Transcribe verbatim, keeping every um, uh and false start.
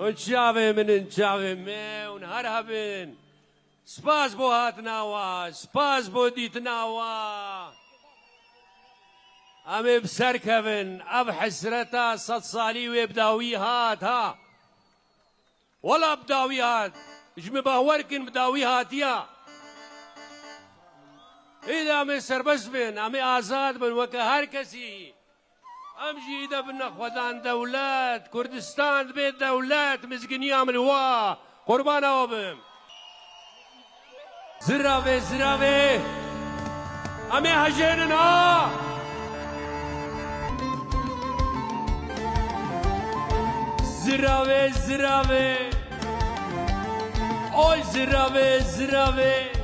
Hûn çavê min in, çavê me, hûn her hebin. Spas bo hatina wa, spas bo dîtina wa. Em ê bi ser kevin, ev hesreta sed salî wê bi dawî hat, ha. Wela bi dawî hat. Ji min bawer kin bi dawî hatiya. Êdî em ê serbest bin, em ê azad bin weke her kesî. Em jî îde bin xwedan dewlet, Kurdistan dibe dewlet, mizginiya min wa. Qurbana we bim. Ziravê, ziravê. Em ê hejênin ha. Ziravê, ziravê. Oy ziravê, ziravê.